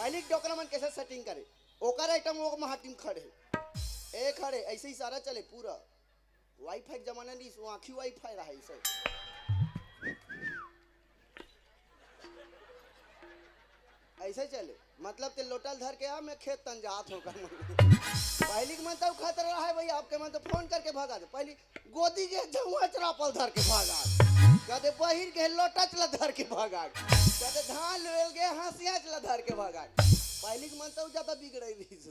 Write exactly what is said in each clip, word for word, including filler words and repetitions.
पहली डोकरा मन कैसे सेटिंग करे, ओकर आइटम वो माटी में खड़े, ए खड़े, ऐसे ही सारा चले पूरा। वाईफाई के जमाना नहीं, वो आँखी वाईफाई रहा ऐसे। ऐसे चले, मतलब ते लोटल धर के आ, मैं खेत तन जात हो कर। पहली के मन तो खतरा रहा है भैया, आपके मन तो फोन करके भगा दे। पहली गोदी के जमुआ चरापल धर के भगा, कदे बहिर के लोटा चला धर के भगा, कदे धान लेल के हंसिया चला धर के भगा। पहली के मन तो ज्यादा बिगड़े रही से।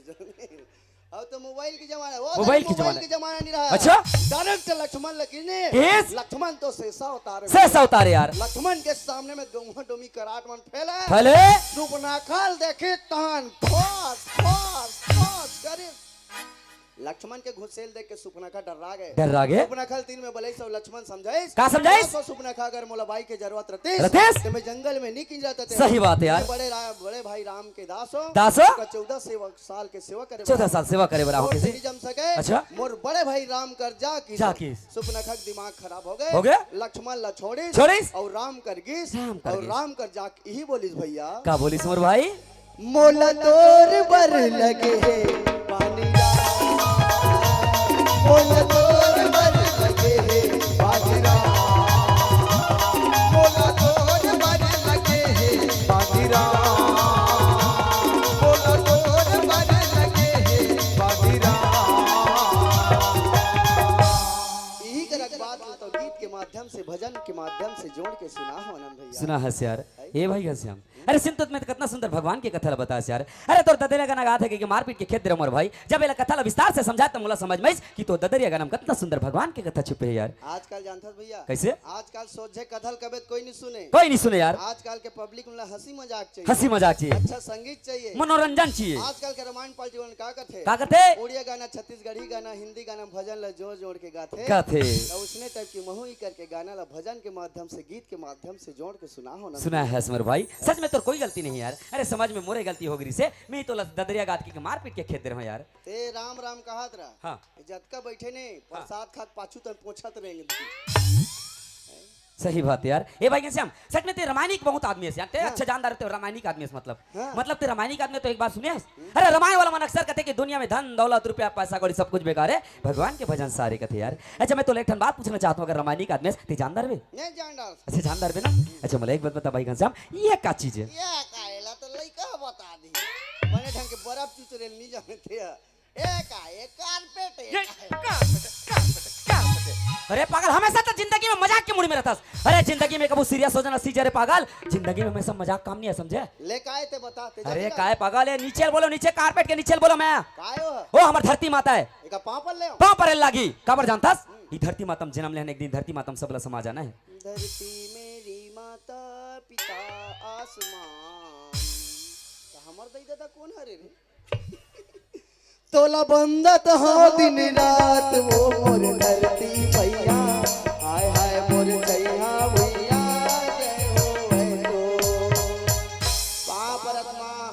अब तो मोबाइल के जमाना है, वो मोबाइल के जमाना। मोबाइल के जमाना नहीं रहा। अच्छा। डायरेक्ट लक्ष्मण लकीने। किस? लक्ष्मण तो शेषा अवतार है। शेषा अवतार है यार। लक्ष्मण के सामने में दोहा डोमी कराट मन फैले। फैले। सुपनाखा ल देखे तहन फस, फस, फस करे। लक्ष्मण के घुसेल देख के सुपनाखा डर्रा गे। डर्रा गे। सुपनाखा ल तीन में बलई सो लक्ष्मण समझाइस। का समझाइस? सो सुपनाखा अगर मोला बाई के जरूरत रहतिस, रहतिस? तो मैं जंगल में नहीं किंजरत रहतेंव। सही बात है यार। बड़े रा-, बड़े भाई राम के दास हो। दास हो? का चौदह सेवक साल के सेवा करे चौदह साल सेवा करे बर आहो मोर किसी? नहीं जम सके। अच्छा। मोर बड़े भाई राम कर जा की जा की? सुपनाखा के दिमाग खराब हो गए। हो गए? लक्ष्मण ला छोड़िस। छोड़िस? और राम कर गिस। राम कर और गिस। राम कर जा के यही बोलिस भैया। का बोलिस मोर भाई? मोला तोर बर लगे हे पानी राम। मोला तोर बर लगे हे पानी राम। मोला तोर बर लगे हे पानी राम। मोला तोर बर लगे हे पानी राम। यही करक बात ल तो गीत के माध्यम से, भजन के माध्यम से जोड़ के सुना हो आनंद भैया। सुना हस यार। ए भाई घनश्याम, अरे सुन तो मैं तो कतना सुंदर भगवान के कथा ला बतास यार। अरे तोर ददरिया गाना गात हे कि मारपीट के खेत दे रहे मोर भाई। जब एला कथा ला विस्तार से समझा त मोला समझ में आइस कि तोर ददरिया गाना में कतना सुंदर भगवान के कथा छुपे हे यार। आजकल जानथस भैया? कैसे? आजकल सोझे कथा ल कबे त कोई नहीं सुने। कोई नहीं सुने यार। आजकल के पब्लिक मन ला हंसी मजाक चाहिए। हंसी मजाक चाहिए। अच्छा संगीत चाहिए। मनोरंजन चाहिए। आजकल के रामायण पार्टी मन का करथे? का करथे? उड़िया गाना, छत्तीसगढ़ी गाना, हिंदी गाना, भजन ला जोड़ जोड़ के गाथे। गाथे। त उसने टाइप की महू ई करके गाना ला भजन के माध्यम से, गीत के माध्यम से जोड़ के सुना हो ना। सुना हस मोर भाई, सच में तोर कोई गलती नहीं यार। अरे समाज में मोरे गलती हो गई से, मैं तो लस ददरिया गात के मारपीट के खेत दे रहा हूँ यार। ते राम राम कहत रहा। हाँ। जतका बैठे ने, हाँ। प्रसाद खात पाछू तन पोछत रहेंगे। सही बात है यार। ए भाई घनश्याम, सच में ते रामायणिक बहुत आदमी है यार। ते हाँ। अच्छा जानदार, ते रामायणिक आदमी है मतलब। हाँ। मतलब ते रामायणिक आदमी तो एक बात सुने हस? हम्म। अरे रामायण वाला मन अक्सर कहते कि दुनिया में धन, दौलत, रुपया, पैसा, कौड़ी सब कुछ बेकार है, भगवान के भजन सारे कहते यार। अच्छा मैं तो एक ठन बात पूछना चाहता हूँ, अगर रामायणिक आदमी है, ते जानदार बे? नहीं जानदार। अच्छा जानदार बे ना? अच्छा मोला एक बात बता भाई घनश्याम, ये का चीज है? ये का, एला तो लइका बता दी। बने ढंग के बर्फ चुचरे नहीं जानते हैं। ए का, ए कारपेट, ए ये का है? Carpet, carpet, carpet. अरे पागल, हमेशा तो जिंदगी में मजाक के मूड में रहता है। अरे जिंदगी में कबू सीरियस हो जाना सीख जा रे पागल। जिंदगी में हमेशा मजाक काम नहीं है, समझे? ले काय ते बता, ते अरे जाने काय पागल है, नीचे बोलो, नीचे कारपेट के नीचे बोलो मैं। काय हो? ओ हमर धरती माता है। एका पाँव पर ले आओ। पाँव पर लागी, काबर जानता? हम्म। ई धरती माता में जन्म लेहन, एक दिन धरती माता में सबला समा जाना है। धरती मेरी माता पिता आसमान। तो हमर दई दादा कौन हरे रे? तोला बंदत हो दिन रात वो मोर धरती मैया, हाय हाय मोर छैया भैया, जय हो है तो। पाँव परत माँ,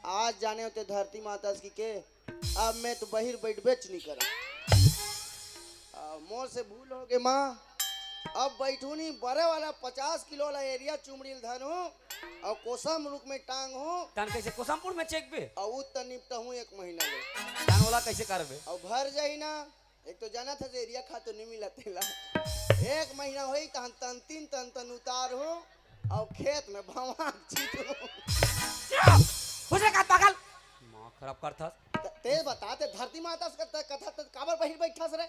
आज जाने होते धरती माता की के, अब मैं तो बहिर बैठबेच नहीं करा। आ, मोर से भूल हो गए माँ, अब बैठू नहीं, बड़े वाला पचास किलो वाला एरिया चुमड़ी ल धर हूँ, और कोसम रुख में टांग हूँ। तन कैसे कोसमपुर में चेक बे? और उ त निपटा हूँ एक महीना ले। तन वाला कैसे करबे? और भर जाही ना, एक तो जाना था जे एरिया खा तो नहीं मिला तेला। एक महीना होई तहन तन तीन तन तन उतार हूँ, और खेत में भवान चीत हूँ। कुछ का पागल? माँ खराब करथस। त-, ते बता, ते धरती माता से कथा, कथा त काबर बहिर बैठस रे?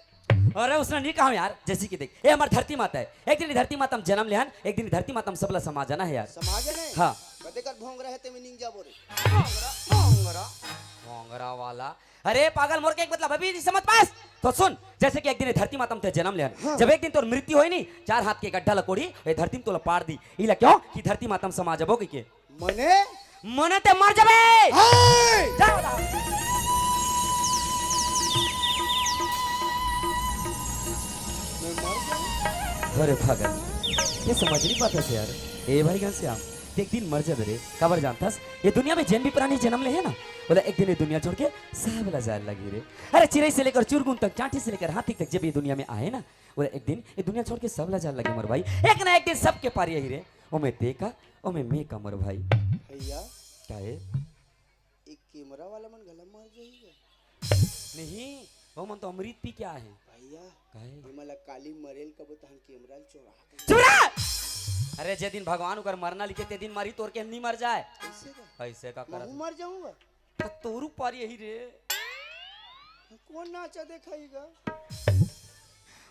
अरे, उसने नहीं कहा यार, जैसे कि देख, ये हमारी धरती माता है। एक दिन धरती माता में जन्म लेहन, एक दिन धरती माता में सबला समा जाना है यार। समा जाना है? हाँ। कदे कर भोंगरा है, ते में नींद जाबो रे। भोंगरा, भोंगरा, भोंगरा वाला। अरे पागल, मोर के एक मतलब अभी नहीं समझ पास? तो सुन, जैसे कि एक दिन ये धरती माता में ते जन्म लेहन, हाँ। जब एक दिन तोर मृत्यु होई नहीं, चार हाथ के गड्ढा लकोड़ी, ये धरती में तोला पाड़ दी। इला क्यों कि धरती माता में समा जाबो के? मने? मने ते मर जाबे। हाय! जा बता। मैं मर जाऊं? अरे पागल, ये समझ नहीं पाता से यार। ए भाई घनश्याम, ते एक दिन मर जाबे रे। काबर जानथस? ये दुनिया में जेन भी प्राणी जन्म ले है ना, बोला एक दिन ये दुनिया छोड़ के सब ला जाए लगी रे। अरे चिरई से लेकर चुरगुन तक, चांटी से लेकर हाथी तक जब ये दुनिया में आए ना, बोला एक दिन ये दुनिया छोड़ के सब ला जाए लगे मोर भाई। एक ना एक दिन सबके पारी यही रे। ओ मैं ते का, ओ मैं मैं का मोर भाई। भैया। क्या है? कैमरा वाला मन घला मर जाही गा। नहीं, वो मन तो अमृत पी के आए हे। भैया, काहे? ये मला काली मरेल कबो तहन कैमरा ल चोरा के चुप रह! अरे, जे दिन भगवान ओकर मरना लिखे, ते दिन मरही, तोर के नहीं मर जाए। कैसे का? ऐसे का करत? महू मर जाहूं गा। तो तोरू पारी यही रे। कौन नाचा देखाही गा?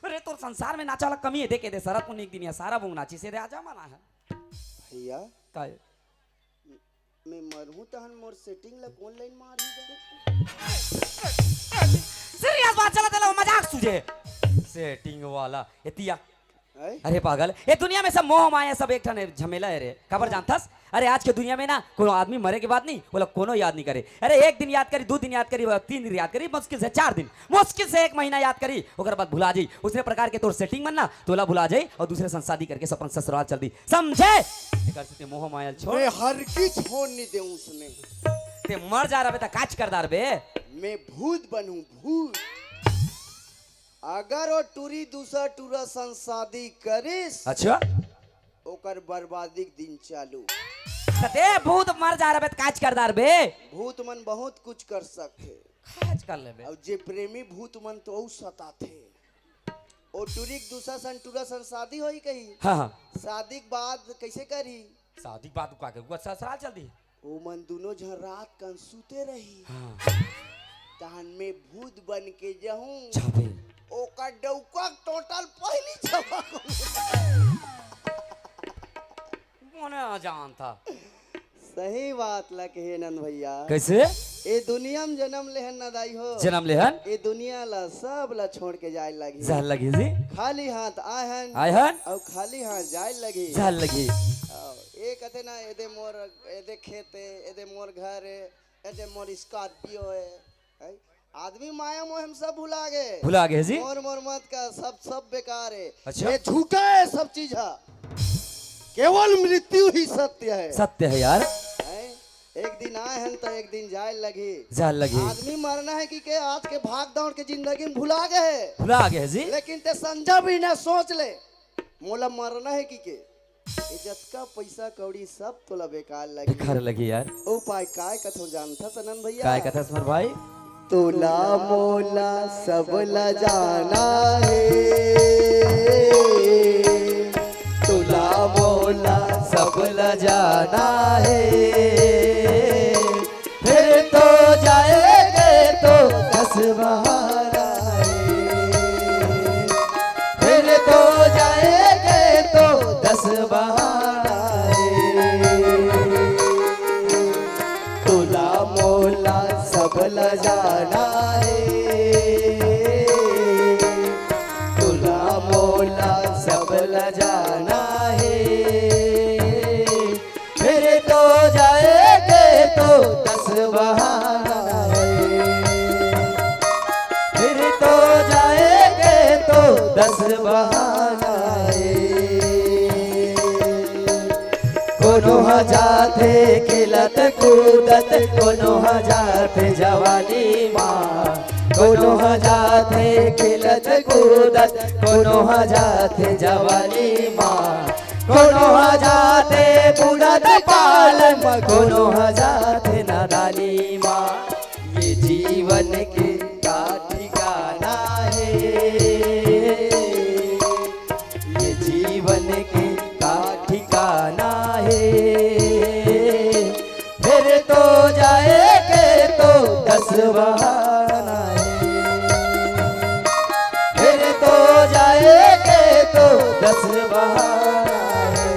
अरे, तोर संसार में नाचा वाला कमी हे, देखे दे, सरत मुनि एक दिन या सारा बोंग नाचिस हे रे, आजा मना हे। भैया, काहे? मैं मरहूं तहन मोर setting ला कौन line मारही गा? Serious बात चलत हे, मजाक सूझे। Setting वाला, एती आ। हैं? अरे पागल, ये दुनिया में सब मोह माया, सब एक ठन झमेला हे रे। काबर जानथस? अरे आज के दुनिया में ना कोनो आदमी मरे के बाद नहीं, ओला कोनो याद नहीं करे। अरे एक दिन याद करी, दू दिन याद करी, तीन दिन याद करी, मुश्किल से चार दिन, मुश्किल से एक महीना याद करी, ओकर बाद भुला जाई। उसने प्रकार के तोर setting मन ना तोला भुला जाई अउ दूसरे संग शादी करके अपन ससुराल चल दी, समझे? एकर सेती मोह माया ल छोड़। मैं हर की छोड़ नहीं देऊं उसने। ते मर जा रहे त काच कर डारबे। मैं भूत बनूं, भूत। अगर वो टूरी दूसर टूरा संग शादी करिस, अच्छा। ओकर बर्बादी के दिन चालू। त ते भूत मर जा रहे त काच कर डारबे। भूत मन बहुत कुछ कर सकथे। काच कर लेबे। अउ जे प्रेमी भूत मन तो अउ सताथे। ओ टूरी के दूसर संग टूरा संग शादी होही कही। हाँ, हाँ। शादी के बाद कैसे करही? शादी के बाद का के, वो ससुराल चल दी। ओ मन दुनो झन रात कन सुते रही। हाँ। तहन में भूत बन के जहूं। छापे। ओकर डौका टोटल पहली छपा को। मोने आ जानथा। सही बात ला कहे नंद भैया। कैसे? ए दुनिया में जन्म लेहन ना दाई हो। जन्म लेहन? ए दुनिया ला सब ला छोड़ के जाए लगी। जाए लगी जी। खाली हाथ आए हन। आए हन। अउ खाली हाथ जाए लगी। जाए लगी। अउ ए कथे ना, एदे मोर, एदे खेत ए, एदे मोर घर ए, एदे मोर Scorpio ए। हैं? आदमी माया मोह में सब भुला गे। भुला गे जी। मोर मोर मत का, सब सब बेकार हे। अच्छा। ये झूठा हे सब चीज हा। केवल मृत्यु ही सत्य हे। सत्य हे यार। हैं? एक दिन आए हन तो एक दिन जाए लगी। जाए लगी। आदमी मरना हे कि के आज के भाग दौड़ के जिंदगी में भुला गे हे। भुला गे हे जी। लेकिन ते संजा भी ना सोच ले, मोला मरना हे कि के। ये जतका पैसा कौड़ी सब तोला बेकार लगी। बेकार लगी यार। उपाय काय कथो जानथस नंद भैया? काय कथस मोर भाई? तोला मोला सब ला जाना हे, तोला मोला सब ला जाना हे, फिर तो जाएंगे तो दस बहाना हे, फिर तो जाएंगे तो दस बहाना हे। तोला मोला सब ल जाना हे, तोला मोला सब ल जाना हे। फिर तो जाएंगे तो दस बहाना हे, फिर तो जाएंगे तो दस बहाना हे। कोनो ह जाथे खेलत कूदत, कोनो ह जाथे जवानी मा, कोनो ह जाथे खेलत कूदत, कोनो ह जाथे जवानी मा, कोनो ह जाथे बुढ़त पालन म, कोनो ह जाथे नादानी म। ये जीवन के का ठिकाना हे, ये जीवन के का ठिकाना हे। फिर तो जाएंगे तो दस बहाना हे, फिर तो जाएंगे तो दस बहाना हे।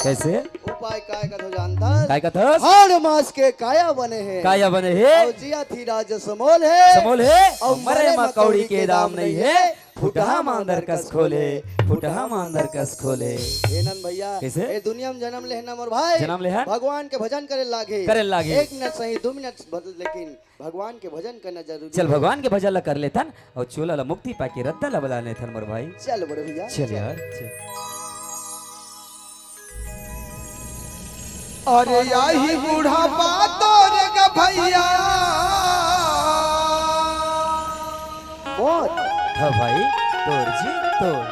कैसे? उपाय काय कथो जानथस? काय कथस? हाड़ मांस के काया बने हे। काया बने हे। अउ जियत ही राज समोल हे। समोल हे। अउ मरे म कौड़ी के दाम नहीं हे। फुटहा मांदर कस खोले, फुटहा मांदर कस खोले। ए नंद भैया, कैसे? ए दुनिया में जन्म लेहन ना मोर भाई। जन्म लेहन? भगवान के भजन करे लागे। करे लागे। एक मिनट सही, दू मिनट बदल, लेकिन भगवान के भजन करना जरूरी चल, हे। भगवान के भजन ला कर लेथन अउ चोला ला मुक्ति पाके रद्दा ला बला लेथन मोर भाई। चल बड़े भैया, चल चल। यार, चल। अरे आही बुढ़ापा तोर ग भैया। मोर। हाँ भाई, तोर जी, तोर।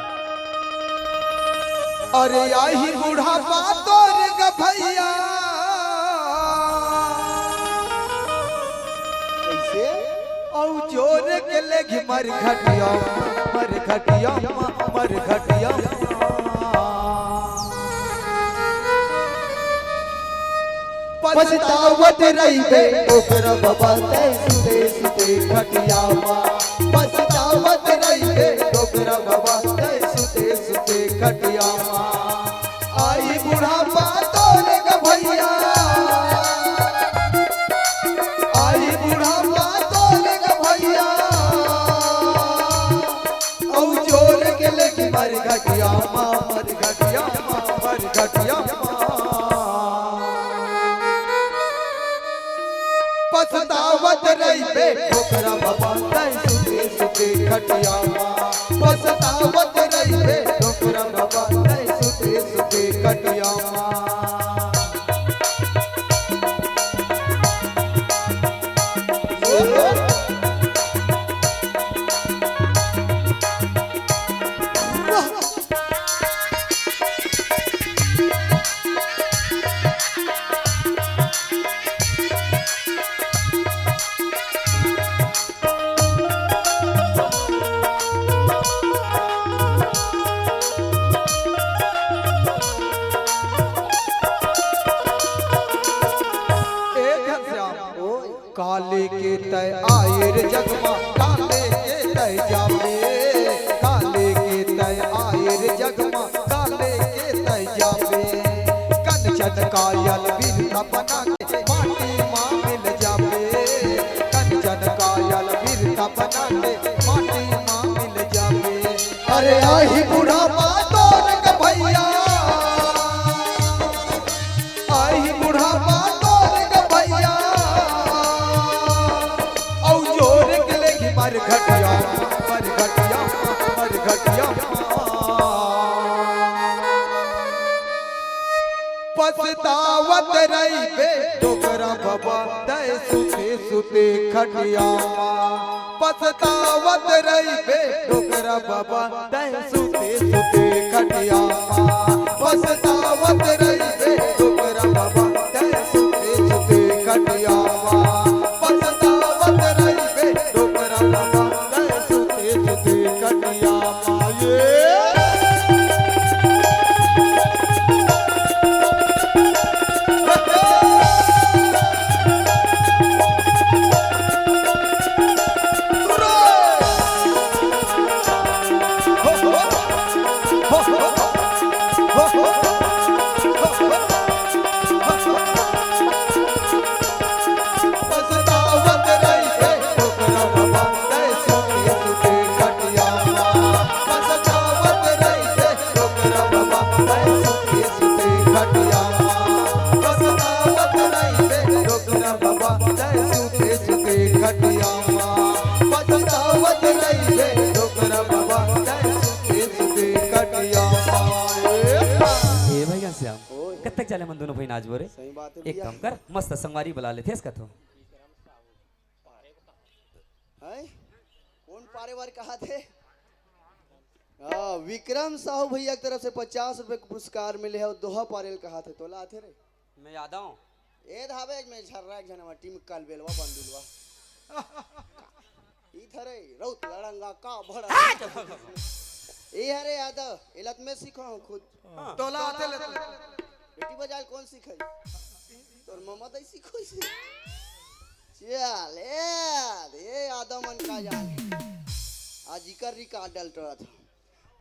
अरे आही बुढ़ापा तोर ग भैया। कि मर घटिया, मर घटिया, मर घटिया। पछतावत रहिबे डोकरा बाबा तै सुते सुते खटिया मा। पछतावत रहिबे डोकरा बाबा तै सुते सुते खटिया मा। आई बुढ़ापा तोरे ग भैया, आई बुढ़ापा तोरे ग भैया, औ जोर के लेके मर घटिया मा, मर घटिया मा, मर घटिया मा। पछतावत रहिबे डोकरा बाबा तै सुते सुते खटिया मा। पछतावत रहिबे डोकरा बाबा तै सुते सुते खटिया मा। ए घनश्याम, काले के तै आए रे जगमा, काले के तै जाबे। काले के तै आए रे जगमा, काले के तै जाबे। कंचन कायल बिरथा बना के माटी मा मिल जाबे। कंचन कायल बिरथा बना के माटी मा मिल जाबे। अरे आही बुढ़ापा तोर ग भैया, आही बुढ़ापा तोर ग भैया, औ जोर के लेके मर घटिया, मर घटिया, मर घटिया। पछतावत रहिबे डोकरा बाबा तै सुते सुते खटिया मा। पछतावत रहिबे डोकरा बाबा तै सुते सुते खटिया मा। पछतावत रहिबे डोकरा बाबा तै सुते सुते खटिया मा। पछतावत रहिबे डोकरा बाबा तै सुते सुते खटिया मा। ये ए भैया श्याम, ओए। कब तक चले मन दोनों भाई नाचबो रे? सही बात है एक भैया। काम कर, मस्त संगवारी बुला लेथेस कथो। हैं? कौन पारे वार कहा थे? हाँ, विक्रम साहू भैया की तरफ से पचास रुपए का पुरस्कार मिले है और दोहा पारेल कहा थे, तोला आथे रे? मैं यादव। ए धाबे में झर्रा एक झन टीम कल बेलवा बंदुलवा। ई थरे रौत लड़ंगा का भड़ा। ई हरे यादव, एलत में सीखा हूँ खुद। हाँ। तोला आथे ले तू। बेटी बजाल कौन सिखाई? तोर ममा दई सिखाई से। चल, ए, ए यादव मन का जान। आज इकर रिकॉर्ड डल रहा था।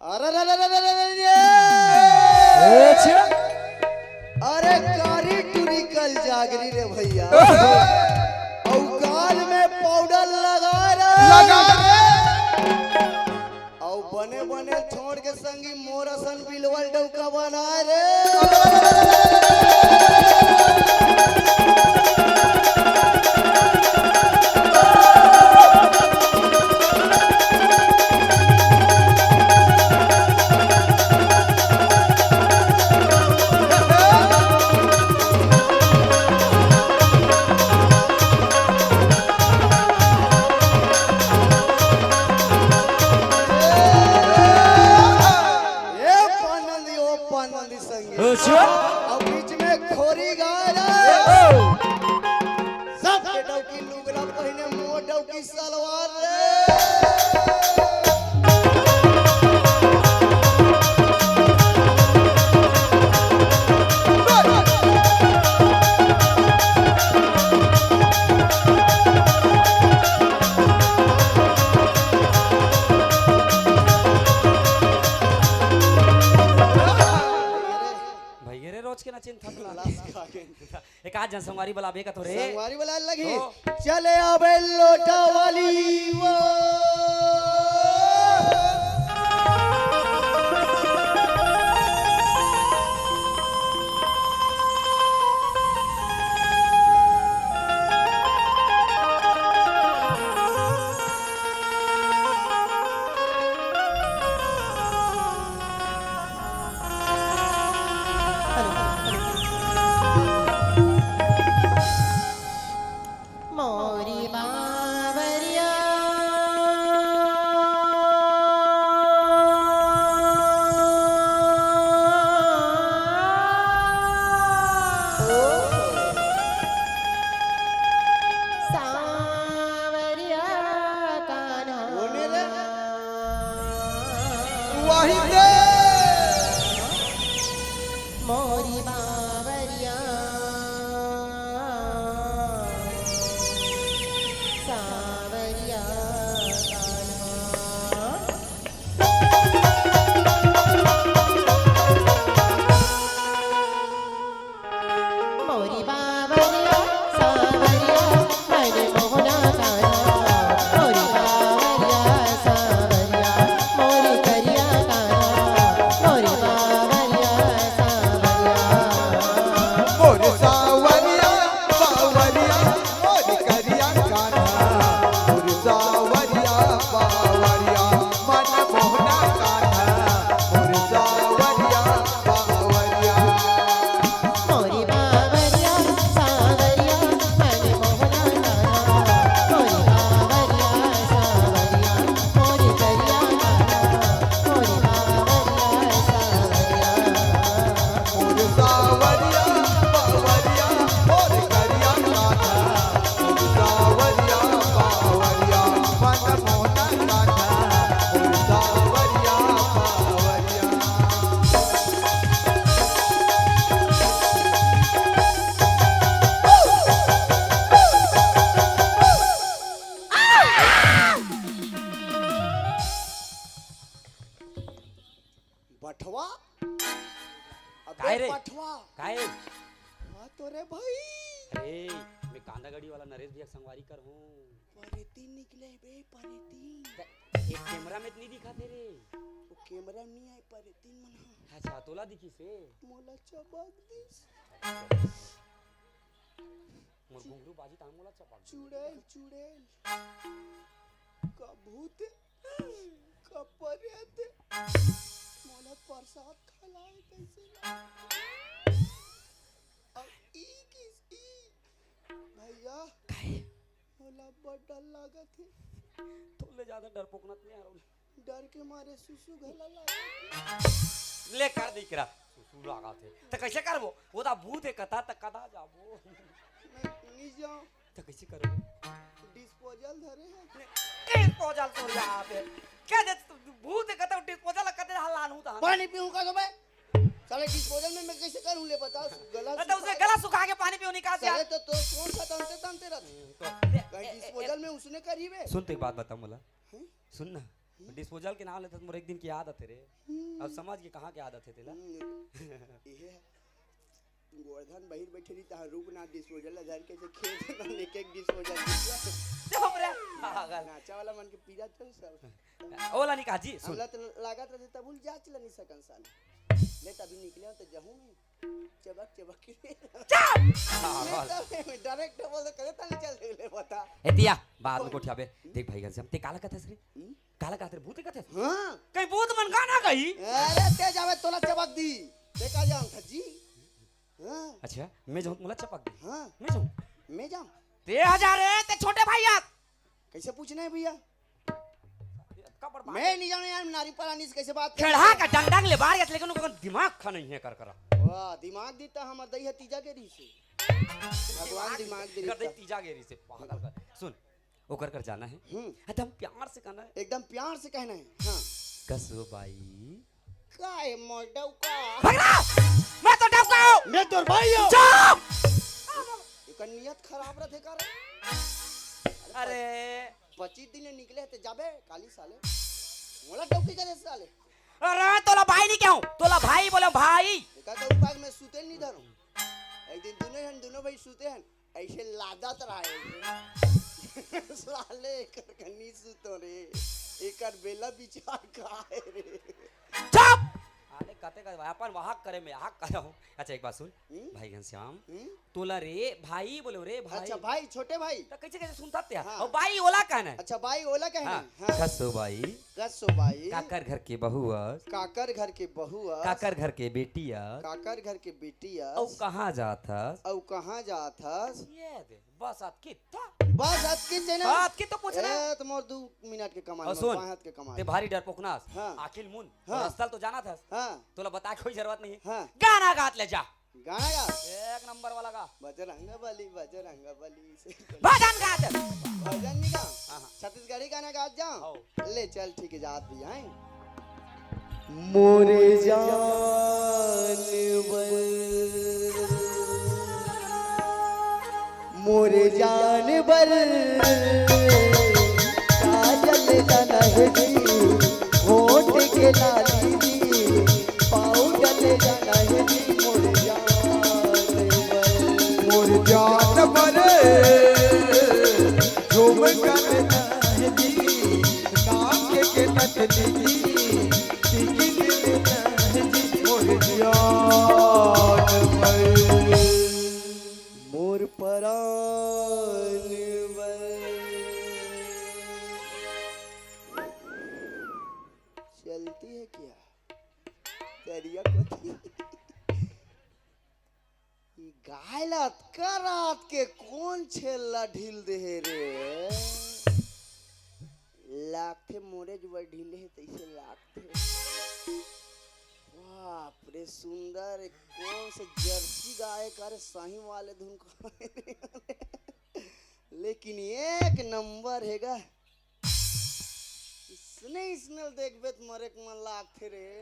अरे, अरे, अरे, अरे, अरे, अरे, ए, छे। अरे, कारी टुरी कल जागरी रे भैया। ओहो। अउ गाल में पाउडर लगा रे। लगा रे। अउ बने बने छोड़ के संगी मोर असन बिलवल डौका बनाए रे। ए पान नंदी, ओ पान नंदी संगी। अच्छा। अब बीच में खोरी गाय रे। ओ। सबके डौकी लुगरा पहिने, मोर डौकी सलवार रे। एक आध जन संगवारी बलाबे का तो रे। संगवारी बलाय लगही। हो। चले आबे लोटा वाली वो। मोरी बावरिया। सांवरिया कान्हा। कोने रे? वाही दे। मोरी बावरिया, सांवरिया कान्हा। मोरी बावरिया, सांवरिया, मन मोहना कान्हा। मोरी बावरिया, सांवरिया, मोरी करिया कान्हा। मोरी बावरिया, सांवरिया। मोर सांवरिया, बावरिया, मोर करिया कान्हा। मोर सांवरिया, बावरिया, मन मोहना कान्हा। मोर सांवरिया, बावरिया। मोरी बावरिया, सांवरिया, मन मोहना कान्हा। मोरी बावरिया, सांवरिया, मोरी करिया कान्हा। मोरी बावरिया, सांवरिया। मोर सांवरिया, बावरिया, मोर करिया कान्हा। मोर सांवरिया, बावरिया, मन मोहना कान्हा। मोर सांवरिया, बावरिया। बठवा? अबे काय रे? बठवा। काय? हाँ तो रे भाई। अरे, मैं कांदागढ़ी वाला नरेश भैया के संगवारी कर हूँ। परेती निकले बे, परेती। त-, एक कैमरा में तो नहीं दिखा थे रे। वो कैमरा में नहीं आए, परेती मन। अच्छा, तोला दिखी से? मोला चबक दिस। मोर घुंघरू बाजी तान मोला चपक दे। चुड़ैल, चुड़ैल। का भूत, का परेत। मोला प्रसाद खलाए कैसे ला? अब ई किस ई? भैया, काहे? मोला बड़ डर लागत हे। तोले ज्यादा डरपोकना तो नहीं आ रहा। डर के मारे सुसु घला लागत हे। ले कर दे करा, सुसु लागत हे। त कैसे करबो? वो त भूत हे कथा, त कथा जाबो। नहीं, नहीं जाओ। त कैसे करबो? डिस्पोजल धरे हे। डिस्पोजल तो यहाँ पे। क्या दे तू भूत हे कथा डिस्पोजल कथे हलान हूँ त। पानी पीऊँ का तो मैं? साले डिस्पोजल में मैं कैसे करूँ ले बता? गला अरे तो उसे सुखा गला सुखा के पानी पीऊँ निकाल दिया। साले तो, तो कौन सा तंते तंते रहते? हम्म, तो कहीं ए, ए, डिस्पोजल ए, में उसने करी बे? सुन तो एक बात बता मोला। हैं? सुन ना, हम्म? डिस्पोजल के नाम लेते तो मोर एक दिन की याद आते रे। हम्म। अब समझ के कहाँ के याद आते तेला? हम्म, ये गोवर्धन बहिर बैठे रही तहाँ रुक ना डिस्पोजल ला धर के से खेल ना एक एक डिस्पोजल। चुप रे, पागल। नाचा वाला मन के पीरा तो सब। ओला नहीं कहा जी, सुन। हमला तो लागत रहते तब उल जाच ला नहीं सकन साले। ले तभी निकले हो तो जहूँ में। चबक, चबक के। चुप! हाँ, नहीं, हाँ। तब डायरेक्ट बोल दे, करे ताली चल दे, ले बता। ए दिया, बाद में बोल। गोठियाबे। देख भाई घनश्याम, ते काला कथस रे? हम्म? काला कथस रे? भूत कथस? हाँ। कहीं भूत मन का ना कही? अरे, ते जावे तोला चबक दी। ते का जान था जी? हाँ। अच्छा, मैं जाऊँ, मोला चपक दी। हाँ। मैं जाऊँ। मैं जाऊँ। ते हजार रे, ते छोटे भाई यार। कैसे पूछना है भैया? का बर्बाद मैं है। नहीं जानू यार, नारी परानी से कैसे बात खेड़ा करते का डंडा ले बाहर गया, लेकिन उनका दिमाग खा नहीं है कर करा। वाह, दिमाग दी तो हमर दई है तीजा गेरी से। भगवान दिमाग दे कर दे देता। तीजा गेरी से, पागल कर। सुन, ओकर कर जाना है। हम्म। एकदम प्यार से कहना है। एकदम प्यार से कहना है। हाँ। कसो बाई। का है मोर डौका? भगना! मैं तो डौका हूँ। मैं तोर भाई हूँ। चुप! एकर नियत खराब रहते का रे? अरे। पच्चीस दिन ले निकले ते जाबे काली साले। मोला डौकी करे साले। अरे तोला भाई नहीं कहूँ, तोला भाई बोलो भाई। एका तो उपाय मैं सुते नहीं धरूँ। एक दिन दुनों झन, दुनों भाई सुते हन, अइसे लादत रहे। साले एकर कनी सुतो रे, एकर बेला विचार का हे रे? चुप! अरे कते का अपन वाहक करे में हाक करहूं। अच्छा एक बात सुन, हम्म? भाई घनश्याम, हम्म? तोला रे भाई बोले रे भाई। अच्छा भाई, छोटे भाई। त कइसे कइसे सुनता ते? हाँ। अउ बाई ओला कहना हे। अच्छा बाई ओला कहना हे। हाँ। हाँ। कसो बाई। कसो बाई। काकर घर के बहू अस। काकर घर के बहू अस। काकर घर के बेटी अस। काकर घर के बेटी अस। अउ कहाँ जात हस? अउ कहाँ जात हस? ये दे, बस अतकी त। बस अतकी च हे ना? अतकी तो पूछना हे। ए, त मोर दू मिनट के कमाई, अउ मोर सुन, बाएं हाथ के कमाई। ते भारी डरपोकना अस। हाँ। आँखी ल मूंद, हाँ। रस्ता ल तो जानत हस। हाँ। तोला बताए के कोई जरूरत नहीं हे। हाँ। गाना गात ले जा। गाना गा। एक नंबर वाला गा। बजरंग बली, बजरंग बली से। भजन गा दे। भजन नहीं गा। हाँ, हाँ। छत्तीसगढ़ी गाना गा जाओ। हाँ। ले चल, ठीक हे, जात भी आए। मोरे जान बर, मोरे जान बर, काजल ननहरी, होठ के लाली, पाउडर ननहरी, मोर जान बर। मोर जान बर, झुमका ननहरी, नाक के नथनी, टिकली ननहरी, मोर जान बर। मोर परान बर। चलती है क्या? तरिया कोती। ई गाय ला अतका रात के कोन छेल्ला ढील दे हे रे? लागथे मोरे जुबर ढीले हे तइसे लागथे। बाप रे, सुंदर कोन से जर्सी गाय का रे, साहीवाल धुन का रे। लेकिन एक नंबर हे गा। इसने, इसने देखबे त मरे के मन लागथे रे।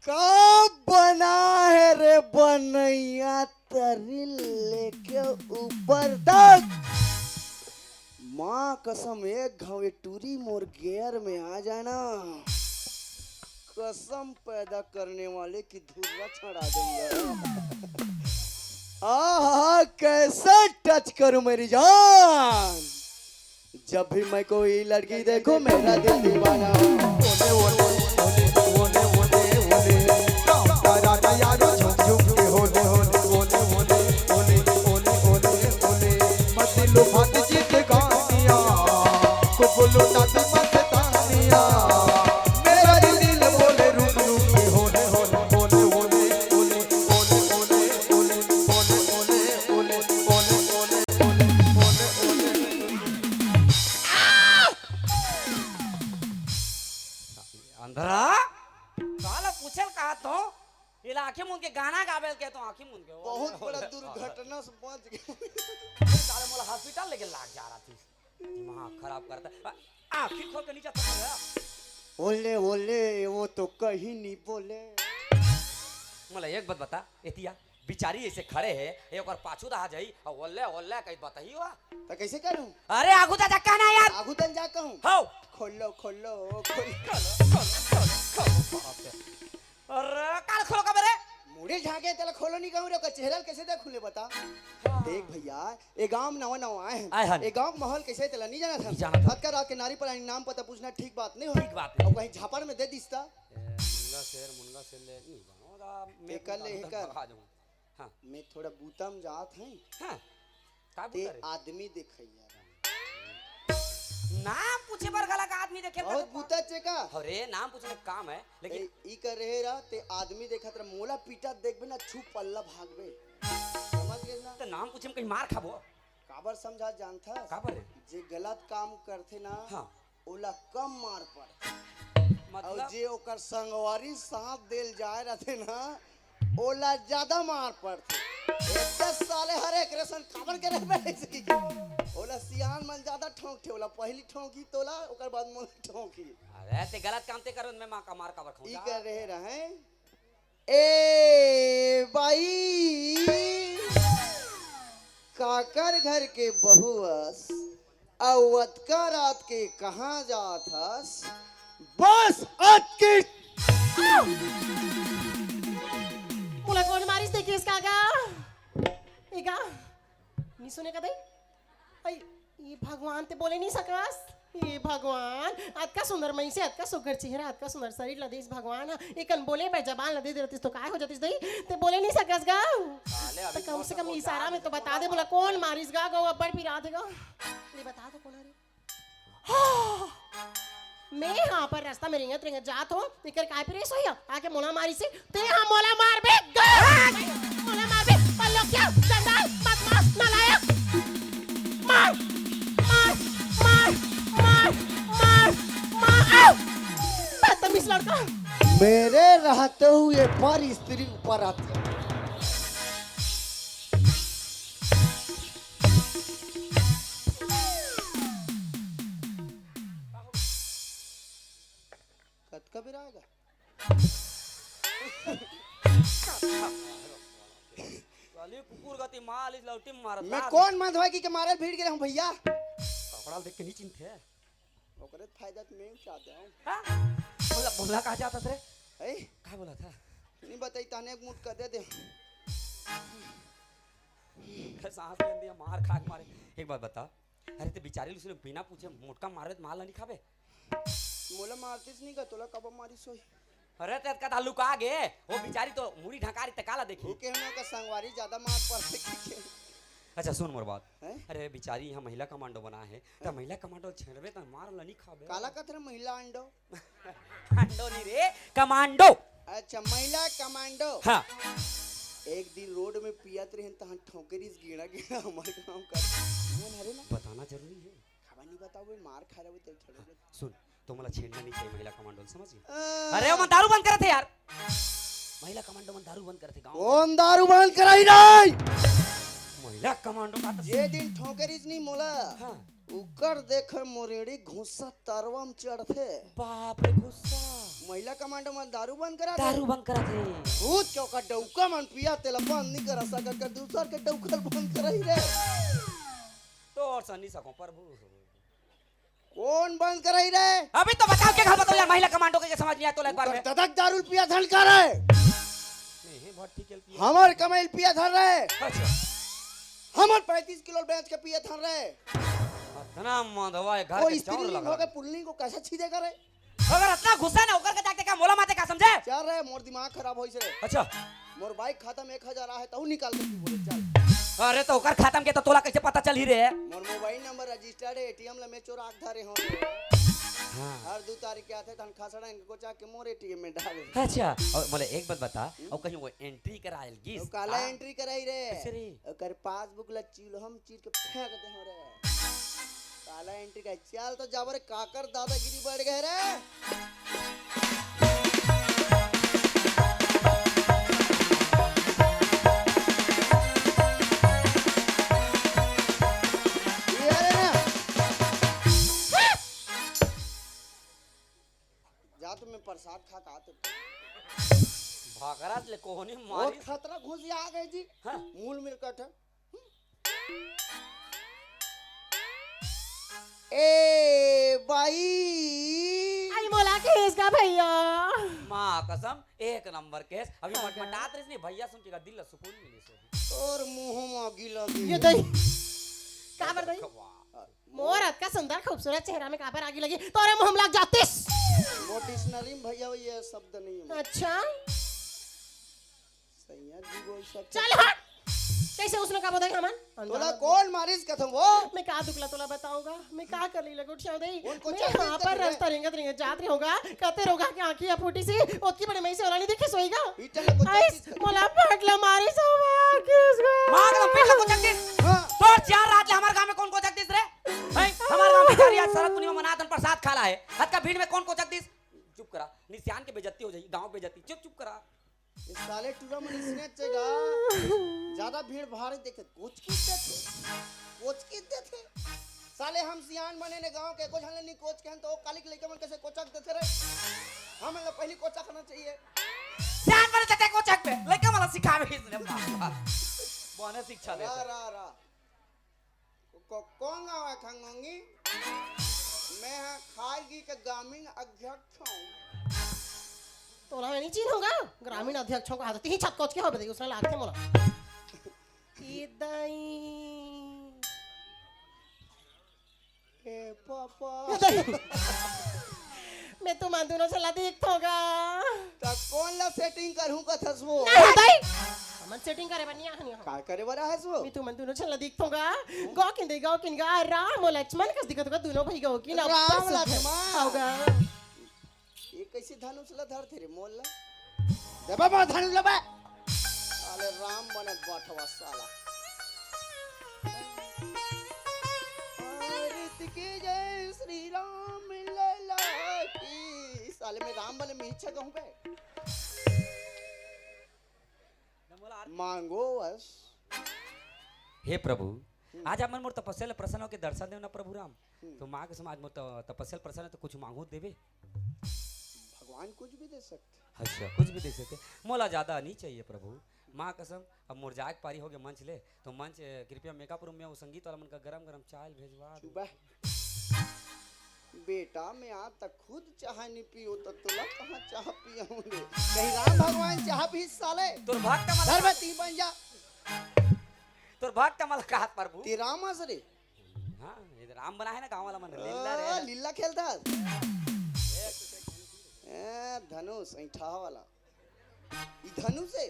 का बना हे रे बनैया, तरी लेके ऊपर तक। माँ कसम, एक घाव ये टूरी मोर गेयर में आ जाए ना, कसम पैदा करने वाले की धुर्रा छड़ा दूंगा। आहा, कैसे टच करूं मेरी जान। जब भी मैं कोई लड़की देखूं, मेरा दिल दीवाना। ओले, ओले, ओले, ओले, ओले, ओले। काम करा ना यारो, झुम, झुम के होले, होले, ओले, ओले, ओले, ओले, ओले, ओले। मत लो भात जीत गानिया, को बोलो ना मस्तानिया। मेरा दिल बोले रुक रुक के होले होले होले होले होले होले होले होले होले होले होले होले होले होले होले। अंधरा, साला पूछल कहा तो, इला आंखें मूंद के गाना गावे के तो आंखें मूंद के। बहुत बड़ा दुर्घटना से बच गए। साले मोला हॉस्पिटल लेके लाग जा रहा थी। दिमाग खराब करता है। आ, आँखी खोल के नीचे तक गया। ओले, ओले, वो तो कहीं नहीं बोले। मोला एक बात बता, एतिया बिचारी ऐसे खड़े है, ये ओकर पाछू दहा जाई, और ओले, ओले कहीं बताई हुआ। तो कैसे करूं? अरे, आगू जा, जा कहना यार। आगू तन जा कहूं? हो। खोलो, खोलो, खोलो। खोलो, खोलो, खोलो, खोलो। बाप रे। अरे, काल खोलो का बरे? मुड़ी झांके तेला खोलो नहीं कहूं रे, ओकर चेहरा कैसे देख खुले बता? हाँ। देख भैया, ए गांव में नवा नवा आए हैं। आए हन। ए गांव के माहौल कैसे तेला नहीं जाना था। नहीं जाना था। अतका रात के नारी परानी नाम पता पूछना ठीक बात नहीं हो। ठीक बात नहीं। और कहीं झापड़ में दे दिसता। ए, मुनगा शेर, मुनगा शेर ले, नहीं बनो, दा, मैं एकर ले, एकर। भगा जाऊं। हाँ। मैं थोड़ा बूता में जात हैं। हाँ। का ते बूता रे? आदमी देखैया। नाम पूछे बर घला का आदमी देखे बहुत बूता चे का? अरे, नाम पूछने का काम है, लेकिन ए, ई कर रहे रहा, ते आदमी देखत रहा, मोला पीटा देखबे ना, छू पल्ला भागबे। समझ गए ना? तो नाम पूछे में कहीं मार खाबो। काबर समझा जानथस? काबर रे? जे गलत काम करथे ना, हाँ। ओला कम मार पड़थे। मतलब? अउ जे ओकर संगवारी साथ देल जाए रथे ना, ओला ज्यादा मार पड़थे। एते साले हर एक रेसन काबर के रहबे ऐसे की? ओला सियान मन ज्यादा ठोंकथे, ओला पहली ठोंकी तोला, ओकर बाद मोला ठोंकी। अरे ते गलत काम ते करो, मैं माँ का मार काबर खाऊं? ई कर रहे रहे। ए बाई, काकर घर के बहू अस, अउ अतका रात के कहाँ जात हस? बस अतकी। कोन मारिस देखे इसका गा? ए गा? नी सुने का दई? अई, ये भगवान ते बोले नहीं सकस। ये भगवान, अतका सुंदर मइसे, अतका सुघर चेहरा, अतका सुंदर शरीर ला देस भगवान ह। एकन बोले बर जबान ला दे दे रहतिस तो काय हो जातिस दई? ते बोले नहीं सकस गा? साले, अभी तो कम से कम इशारा में तो बता दे, बोला कोन मारिस गा? गो अब्बड़ पिरात हे गा। ले बता दो कोन हरे? हाँ। मैं यहाँ पर रास्ता में रेंगत रेंगत जात हो, एकर काय प्रेस होइया? आके मोला मारिस हे, ते हा मोला मारबे, गा! मोला मारबे, पल्लो क्या, चंडाल, बदमाश, नालायक। मार, मार, मार, मार, मार, मार, आ! बदतमीज लड़का। मेरे रहते हुए पर स्त्री ऊपर आती है। कतका बेरा आएगा? साली कुकुर गति मालिस लौटी मारत मैं लात। कौन मंदवाई की के मारे भीड़ गे हूँ भैया? कपड़ा देख के नहीं चिन्हथे। ओकरे फायदा तो मैं उठा दे हूँ। हाँ? बोला, बोला कहाँ जाता रे? ए? का बोला था? नहीं बताई, ताने एक मुठ कर दे दे। सांस लेन दिया, मार खा के मारे। एक बात बता, अरे ते बिचारी ल उसने बिना पूछे मोटका मारबे त मार ला नहीं खाबे? मोला मारतिस नहीं का, तोला कब मारिस होही? अरे ते का लुका गे, वो बिचारी तो मुड़ी ढका रही ते काला देखी। ओके, हम का संगवारी ज्यादा मार पड़थे के। अच्छा सुन मोर बात। हैं? अरे बिचारी यहाँ महिला कमांडो बना है, त महिला कमांडो छेड़बे त मार ला नहीं खाबे। काला कथरे महिला अंडो? अंडो नहीं रे, कमांडो। अच्छा, महिला कमांडो। हाँ। एक दिन रोड में पियत रहन, तहन ठोकरिस गेड़ा गेड़ा हमर गाँव का। मोन हरे ना? बताना जरूरी है। खबर नहीं बताओ, मार खा रहे हो, तेरे छड़े में। सुन, तो मोला छेड़ना नहीं चाहिए महिला कमांडो, समझ गए? अ- अरे, वो मन दारू बंद करत हे यार। महिला कमांडो मन दारू बंद करत हे गाँव। कौन दारू बंद कराई नहीं? महिला कमांडो का तो जे दिन ठोकरिस नहीं मोला। हाँ। उकर देखे मोरेड़ी घुस्सा तरवा म चढ़थे। बाप रे, घुस्सा। महिला कमांडो मन दारू बंद करा दे। दारू बंद करा दे। भूत के ओकर डौका मन पिया तेला बंद नहीं करा सकत, कर दूसर के डौका ल बंद कराई रे। तोर सन नहीं सको प्रभु। कौन बंद कराई रे? अभी तो बताओ, के घाल बताओ यार, महिला कमांडो के, के समझ नहीं आया तो एक बार में। ददक दारू पिया धन का रे। नहीं, नहीं, बहुत ठीक है, पिया। हमर कमाई ल पिया धर रे। अच्छा। हमर पैंतीस किलो बेच के पिए थन रे। इतना मंदवा है, घर वो के चाउर स्त्रीलिंग लगा हो गए, दे। पुल्लिंग को कैसे छीदेगा रे? अगर इतना गुस्सा ना ओकर के जाके का मोला माते का समझे? चल रे, मोर दिमाग खराब होइस रे। अच्छा। मोर बाइक खाता में एक हजार आहे, तहू निकाल के पी बोले, चल। अरे तो ओकर खाता में के तो तोला कैसे पता चलही रे? मोर मोबाइल नंबर रजिस्टर्ड है, एटीएम ला मैं चोरा के धरे हूँ। हाँ। हर दो तारीख के आते तहन खसड़ा इनको चा के मोर एटीएम में डाल। अच्छा, और बोले एक बात बता, हम्म? और कहीं वो एंट्री करायल गिस? वो काला हाँ? एंट्री कराई रे? कैसे रे? ओकर पासबुक ला चूल्हा में चीर के फेंक दे हो रे। काला एंट्री का चल तो जाबर काकर दादागिरी बढ़ गए रे। ये रे ना। जा तो मैं प्रसाद खा के आते। भागरत ले कोहनी वो मारी। खतरा घुस आ गए जी। हाँ। मूल में कट। ए बाई। आई मोला केस का भैया। माँ कसम, एक नंबर केस। अभी हाँ, मटमटात रहिस नहीं, भैया सुन के का दिल ला सुकून मिलिस। और मुंह में आगी लगी। ये दही। काबर दही? वाह। मोर अतका सुंदर खूबसूरत चेहरा में काबर आगी लगी? तोरे मुंह में लग जातिस। मोर डिक्शनरी में भैया ये शब्द नहीं है। अच्छा। सैया जी बोल सकते। चल हट। कैसे उसने का बताई हमन? तोला कौन मारिस कथम वो? मैं का दुख ला तोला बताऊंगा? मैं का कर ली लगुट शाव दई? कौन को मैं चाकरी यहाँ पर करते हैं? रास्ता रेंगत रेंगत जात रहोगा, कते रहोगा कि आँखी या फूटी सी, ओतकी बड़े मई से ओला नहीं देखे सोईगा। पीटन को आइस, चाकरी करते। मोला पटला मारिस हवा किस गो? मार दम पीटन को चाकरी। हाँ। तोर चार रात ले हमार गांव में कौन कोचक दिस रे? हैं? हमार गांव में चार यार शरद पूर्णिमा मनात हन, प्रसाद खाला है। अतका भीड़ में कौन कोचक दिस? चुप करा, निशान के बेइज्जती हो जाई, गांव बेइज्जती। चुप, चुप करा। ये साले टूरा मन इसने चेगा। ज्यादा भीड़ भाड़ देखे, कोचकी देथे। कोचकी देथे। साले हम सियान बने ने गांव के, कुछ हले नहीं कोच कहन तो काली के लइका मन कैसे कोचक देथे रे। हम लोग पहली कोचक होना चाहिए। सियान बने देखे कोचक पे, लइका वाला सिखावे इसने बाबा। बने शिक्षा रा, देथे। रा, रा। को-, कौन गाँव है खंगोंगी? मैं हाँ खारगी के ग्रामीण अध्यक्ष हूँ। तोला मैं नहीं चिन्हूंगा। ग्रामीण अध्यक्ष हों कहाथे, तिही छत कोच के होबे, उसने लागथे मोला। ए दाई। ए पापा। ए दाई। मैं तुमन दूनों ला देखथों गा। त कोन ला setting करहूं कथस वो? नहीं दाई। हमन setting करे बर नहीं आहन। का करे बर आहस वो? मैं तुमन दूनों ला देखथों गा। गौकिन दे गौकिन गा, राम अउ लक्ष्मण कस दिखत होगा, दूनों भाई गौकिन। अब राम कस लक्ष्मण। होगा। ये कइसे धनुष ला धरथे रे मोर ला? देबे मोर धनुष ला बे। साले राम बनत बठवा साला। आरती की जय श्री राम लला की। साले मैं राम बने में इच्छा कहूं बे। मांगो बस। हे प्रभु, हम्म। आज आप मन मोर तपस्या ले प्रसन्न होके दर्शन देव ना प्रभु राम। हम्म। तो माँ कसम आज मोर त-, तपस्या ले प्रसन्न है तो कुछ मांगो देवे। भगवान कुछ भी दे सकते। अच्छा, कुछ भी दे सकते। मोला ज्यादा नहीं चाहिए प्रभु। माँ कसम, अब मोर जाए के पारी होगे मंच ले, तो मंच, ए, कृपया makeup room में वो संगीत वाला मन का गरम गरम चाय भेजवा दो। चुप बे। बेटा, मैं आज तक खुद चाय नहीं पियो, तो तोला कहाँ चाय पियाऊं रे? कहीं राम भगवान चाय पी साले? तोर भक्त मन धर बे, ती बन जा। तोर भक्त मन कहत प्रभु। ते राम हस रे। हाँ, ये तो राम बना है ना गाँव वाला मन, लीला रे। ओ, लीला खेलता। ए, धनुष, ऐठा वाला। ई धनुष है?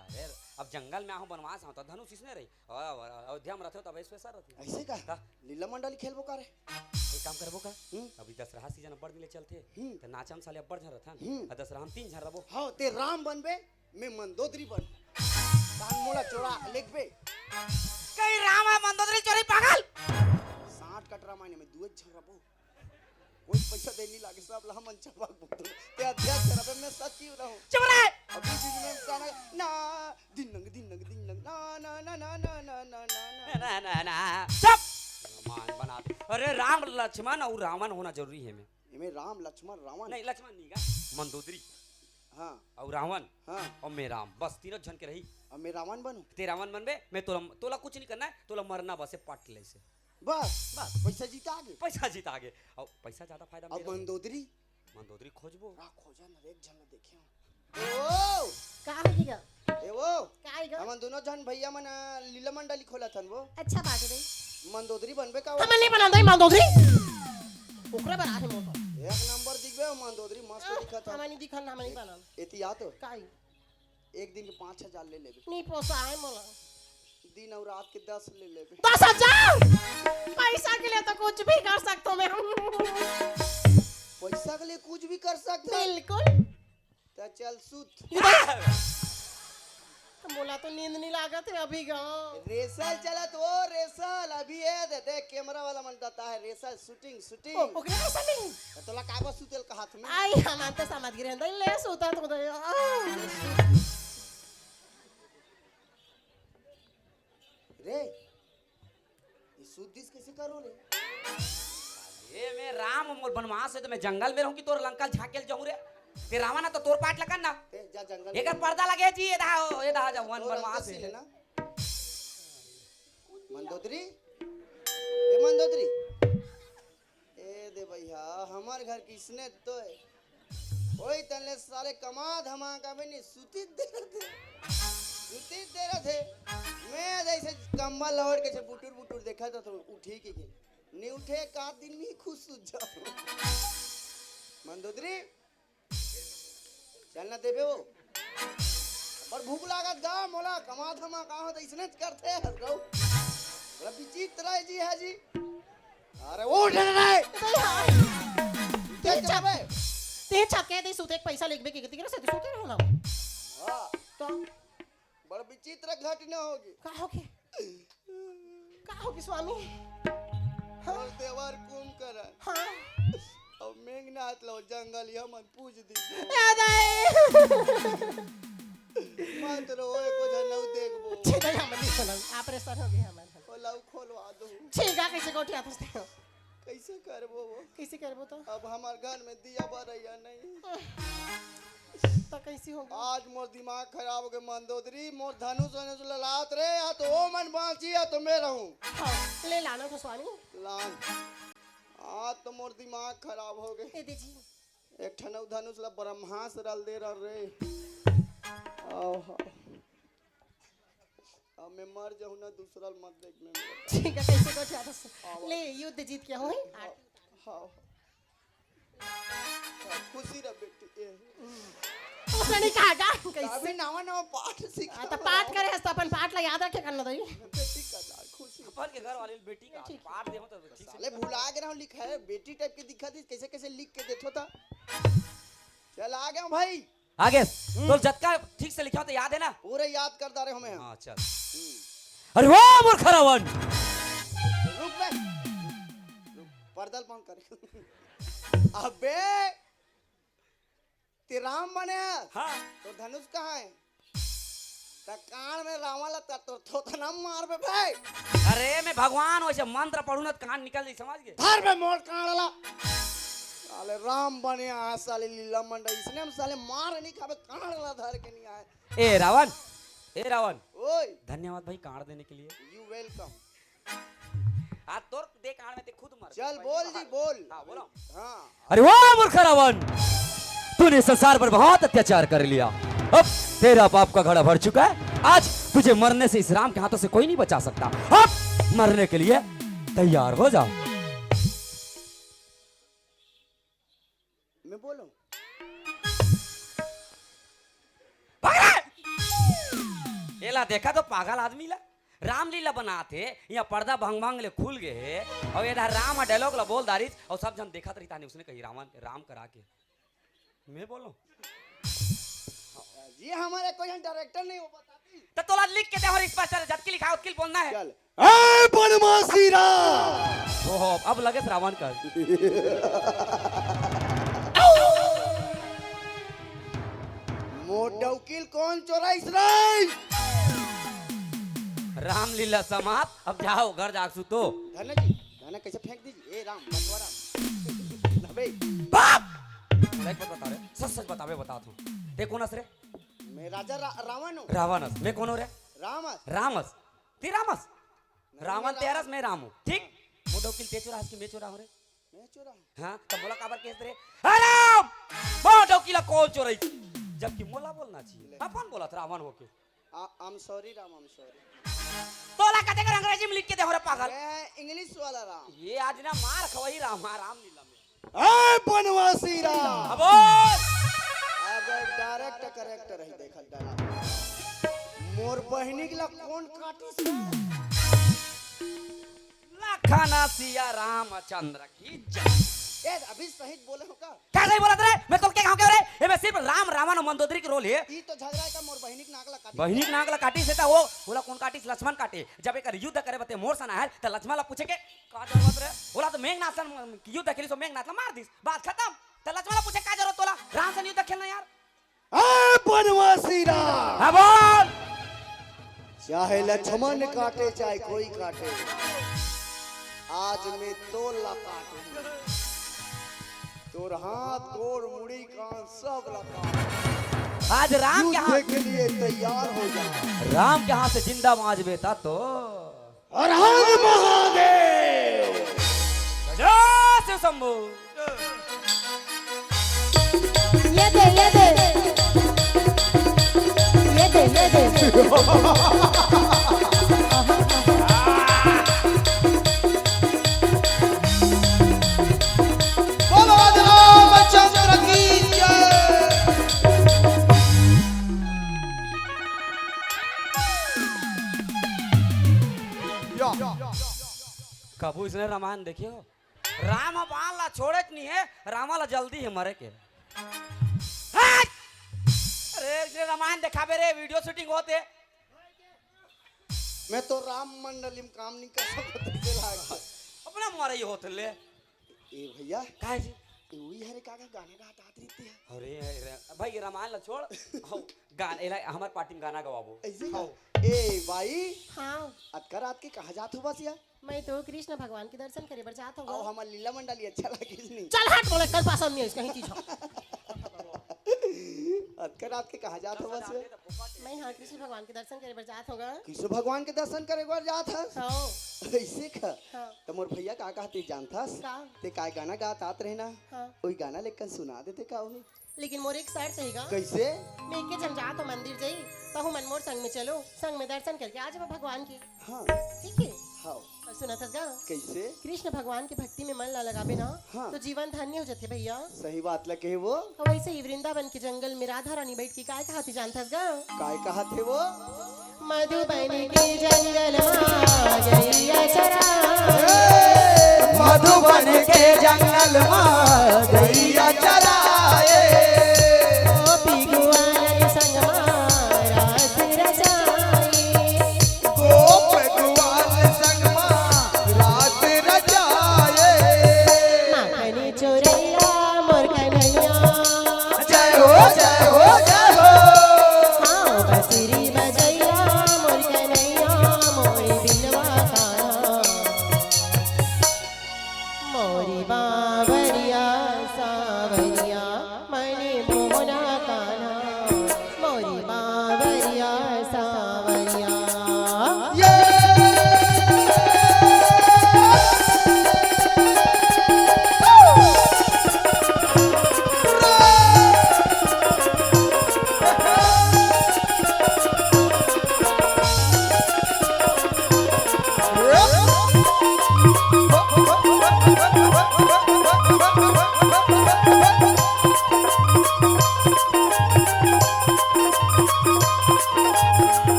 अरे, अब जंगल में आहूं, बनवास आहूं, तो धनुष इसने रही। और अयोध्या में रहते हो, तब ऐसे वैसा रहती है। ऐसे का? का? लीला मंडली खेलबो का रे? एक काम करबो का? हम्म। अभी दशहरा season अब्बड़ दिन ले चलथे, हम्म। तो नाचा में साले अब्बड़ झन रहथन। हम्म। और दशहरा हम तीन झन रहबो। हाँ, ते राम बनबे, मैं मंदोदरी बन। कान मोला चोरा लेगबे। कहीं राम है मंदोदरी चोरी पागल। साठ कटरा मायने में दुए झन रहबो। कोई पैसा दे नहीं लागे, सब ला हमन चबाक भुगतन। ते अध्यक्ष रहबे, मैं सचिव रहूं। चुप रहे। अभी बीच में कहना, ना, दिन नंग, दिन नंग, दिन नंग, ना, ना, ना। ना, ना, ना। चुप। मान बना दे। अरे राम लक्ष्मण और रावण होना जरूरी है में। एमे राम लक्ष्मण रावण। नहीं, लक्ष्मण नहीं का। मंदोदरी। हाँ। और रावण। हाँ। और मैं राम, बस तीनों झन के रही। अब मैं रावण बनूं? ते रावण बनबे, मैं तोला, तोला कुछ नहीं करना है, तोला मरना बस है, पट ले से। बस? बस। पैसा जीता आगे? पैसा जीता आगे। और पैसा ज्यादा फायदा अब मेरे। मंदोदरी? मंदोदरी खोजबो। रा खोजा ना, एक झन ला देखे हो। ए वो! का होगे गा? ए वो! का होगे गा? हमन दोनों झन भैया मन, आ, लीला मंडली खोलत हन वो। अच्छा बात रे। मंदोदरी बनबे का वो? हमन नहीं बनान दई मंदोदरी। ओकरे बर आहे मोर तो। एक नंबर दिखबे, मंदोदरी मस्त दिखत हन। हमन नहीं दिखन, हमन नहीं बनान। एती आ तो। का होगे? एक दिन के पाँच हजार ले लेबे। नहीं पोसाए मोला। दिन और रात के दस ले लेबे। दस हजार? पैसा के लिए तो कुछ भी कर सकता हूँ मैं। पैसा के लिए कुछ भी कर सकता है? बिल्कुल। तो चल सुत। तो मोला तो नींद नहीं लागत है अभी गा। रेसल चलत वो, रेसल। अभी ये दे, देख, कैमरा वाला मन बताता है, रेसल, शूटिंग, शूटिंग। ओ, ओकरे रेसल नहीं। तो तोला काबर सुतेल कहात हूँ मैं? आई, हमन तो समझ गए हैं, ले सुता तो दे। आ। रे, ये सुद्धिस कैसे करो रे? ए, मैं राम, मोर बनवास है तो मैं जंगल में रहूं कि तोर लंका झाकेल जाऊं रे? ते रावण है तो तोर पाट लगन ना। ते जा जंगल एकर में। पर्दा लगे जी, ये दहा, ये दहा जा वन तोर बनवास लंका है। सीले ना। मंदोदरी? ए मंदोदरी? ए दे भैया, हमार घर किसने तो है। ओई तन ले साले कमा धमा का भी नहीं, सुती दे रहे थे। सुती दे रहे थे। मैं जैसे कंबल ओढ़ के से बुटुर बुटुर देखा था तो उठी की के। नहीं उठे, एक आध दिन में ही खुश सुत जाओ। मंदोदरी, चल ना देबे वो। पर भूख लागत गा, मोला कमा धमा का होता, इसने करते हैं, गौ। बड़ा विचित्र है जी, है जी। अरे उठ रे। ए भैया। ते ते छप-, चबे। ते छके दे सुते के पैसा लेगबे के, के तिकरा से सुते रहो ना। हाँ। तो? बड़ विचित्र घटना होगे। का होगे? का होगे स्वामी? हाँ? और देवर कुंभकर्ण। हाँ। और मेघनाथ लो जंगल ये मन पूज दी। ए दाई। मत रो, ओए को जनऊ देखबो। छे दाई, हम नहीं सुनऊ। Operation होगे हमर। ओ लऊ खोलवा दो। छे गा कैसे गोठियाथस? कैसे करबो वो? कैसे करबो तो? अब हमार घर में दिया बरैया नहीं। तो कैसे होगे? आज मोर दिमाग खराब होगे मंदोदरी, मोर धनुष वनुष ललात रे, या तो ओ मन बांची या तो मैं रहूं। हाँ, ले लाना तो स्वामी। लान। आज तो मोर दिमाग खराब होगे। ए दे जी। एक ठन अउ धनुष ला ब्रह्मास्त्र ल दे रहा रे। आहा। अब मैं मर जाहूं ना, दूसरा ल मत देख मैं। ठीक है, कैसे गोठिया दस। ले, युद्ध जीत के होई। हाँ, हाँ। खुशी रह बेटी, ए। उसने नहीं कहा का? कैसे? अभी नवा नवा पाठ सीखा हाँ, तो हूँ। पाठ करे हस, तो अपन पाठ ला याद रखे करना दई। बेटी का ना, खुशी। अपन के घर वाले बेटी का ठीक। पाठ दे हो तो ठीक से। साले भुला के रहो, लिखा है, बेटी टाइप के दिखा दी, कैसे कैसे लिख के देथो था। चल, आ गया हूँ भाई। आगे, हम्म। तो जतका ठीक से लिखा हो तो याद है ना? पूरे याद कर डारे हमें हम। हाँ, चल। हम्म। अरे वाह मूर्ख रावण! रुक बे। रुक, पर्दा ल बंद कर। अबे, ते राम बने? हाँ। तो धनुष कहाँ है? त कान में रावण ला त-, तो थोथना मार बे भाई। अरे, मैं भगवान वैसे मंत्र पढ़ू ना, त कान निकल जाई, समझ गए? धर बे मोर कान ला। साले राम बने आए, साले लीला मंडल, इसने हम साले मार नहीं खाबे, कान ला धर के नहीं आए। ए रावण, ए रावण, ओए। धन्यवाद भाई, कान देने के लिए। You welcome। आज तोर दे कान में ते खुद मर। चल, बोल जी, बोल। हाँ, बोलो। हाँ। अरे वाह मूर्ख रावण, तूने संसार पर बहुत अत्याचार कर लिया। अब तेरा पाप का घड़ा भर चुका है। आज तुझे मरने से इस राम के हाथों से कोई नहीं बचा सकता। अब मरने के लिए तैयार हो जा। मैं बोलूं? भाग रे! एला देखा तो पागल आदमी ला। रामलीला बनात हे, यहाँ पर्दा भंग भंग ले खुल गए हे, और ये राम डायलॉग ला बोल डारिस, और सब झन देखत रही ताने उसने कही रावण, राम करा के। मैं बोलूं? जी, हमारे कोई हम डायरेक्टर नहीं हो, बता दी। तो तोला लिख के दे और स्पष्ट है, जतकी लिखा है, उतकी बोलना है। चल। ए बनवासी राम! ओहो, अब लगे रावण का। मोर डौकी ल कौन चोराइस रे? रामलीला समाप्त, अब जाओ घर जाके सुतो। धन्ना जी, धन्ना कैसे फेंक दीजिए? ए राम, बंटवारा। अबे। बाप! सच बता रे, सच सच बता, मैं बता तू। ते कौन हस रे? मैं राजा रा-, रावण हूँ। रावण हस, मैं कौन हूँ रे? राम हस। राम हस, ती राम हस। नहीं, रावण मैं ते रावण। हरस, मैं राम हूँ, ठीक? हाँ। मोर डौकी ल ते चोराहस कि मैं चोराहूँ रे? मैं चोराहूँ। हाँ, तो बोला काबर केस रे? अरे राम! मोर डौकी ला कौन चोराइस? जबकि मोला बोलना चाहिए। ले। अपन बोलत रावण होके। आ, I'm sorry Ram, I'm sorry। तोला कते कर अंग्रेजी में लिख के दे हो रे पागल? मैं English वाला राम। ये आज ना मार खवई राम, हाँ, रामलीला में। ए बनवासी राम! अब बोल। अगर डायरेक्ट करेक्ट रही देखल डाला। मोर बहिनी के ला कौन काटिस? लखन सिया रामचंद्र की जय। ए, अभी सही बोले हो का? का सही बोलत रे? मैं तोल के गाँव के रे? एमे सिर्फ राम, रावण और मंदोदरी के रोल हे। ई तो झगड़ा हे का मोर बहिनी के नाक ला काटी। बहिनी के नाक ला काटिस हे त वो, ओला कौन काटिस? लक्ष्मण काटे। जब एकर युद्ध करे बते मोर सन आए, त लक्ष्मण ला पूछे के का जरूरत रे? ओला तो मेघनाथ सन युद्ध खेलिस, तो मेघनाथ ला मार दिस। बात खत्म। त लक्ष्मण ला पूछे का जरूरत तोला? राम सन युद्ध खेलना यार। ए बनवासी राम! हाँ, बोल। चाहे लक्ष्मण काटे, चाहे कोई काटे, आज मैं तोला काटूं। तोर हाथ, तोर मुड़ी, कान सब ला काटूं। आज राम के हाथ युद्ध के लिए तैयार हो जा। राम के हाथ से जिंदा बांचबे ता तो। हर हर महादेव। जय शिव शंभू। ये दे, ये दे। ये दे, ये दे। बोलो रामचंद्र की जय। या। कभू इसने रामायण देखे हो? राम ह बाण ला छोड़ेच नहीं है, रावण ला जल्दी है मरे के। हट! अरे, इसने रामायण देखाबे रे, वीडियो शूटिंग होते। मैं तो राम मंडली में काम नहीं कर सकता, तुझे लाग। अपना मरे ही होते ले। ए भैया। काहे जी? ए, वही हरे काका गाना गात आत रहिथे। अरे, अरे, भाई, ये रामायण ला छोड़। आओ, गाना, एला, हमार पार्टी में गाना गवाबो। ऐसे ही आओ। ए भाई। हाँ। अतका रात के कहाँ जात हो बस यार? मैं तो कृष्ण भगवान के दर्शन करे बर जात हूँ। आओ, हमार लीला मंडली अच्छा लागिस नहीं। चल हट, मोला कल पसंद नहीं है कहीं चीज। अतका रात के कहाँ जात हवस बे? मैं यहाँ कृष्ण भगवान के दर्शन करे बर जात हँव गा। कृष्ण भगवान के दर्शन करे बर जात हस? हाँ। अइसे का? हाँ। त मोर भैया का कहत हे जानथस? का? तें काय गाना गात आत रहे ना? हाँ। ओही गाना ल एक कन सुना देते का ओही? लेकिन मोर एक शर्त हे गा। कइसे? मैं एके झन जात हँव मंदिर जाई, तहूँ मन मोर संग में चलो, संग में दर्शन करके आ जाबो भगवान के। हाँ। ठीक हे? हाँ। अउ सुनत हस गा? कइसे? कृष्ण भगवान के भक्ति में मन ला लगाबे ना, हाँ। त जीवन धन्य हो जाथे भैया। सही बात ला कहे वो। अउ वइसे ही वृंदावन के जंगल में राधा रानी बइठ के काय कहत हे जानथस गा? काय कहत हे वो? मधुबन के जंगल मा गइया चरा। ए, मधुबन के जंगल मा गइया चराए। गोपी ग्वाल संग मा रास रचाए। गोप ग्वाल संग मा रास रचाए। माखन चोरैया मोर कन्हैया। जय हो, जय हो, जय हो। हाँ, बंसुरी बजैया मोर कन्हैया, मोर बिलवा कान्हा। मोरी बांवरिया सांवरिया, मने मोहना कान्हा। मोरी बांवरिया सांवरिया। ये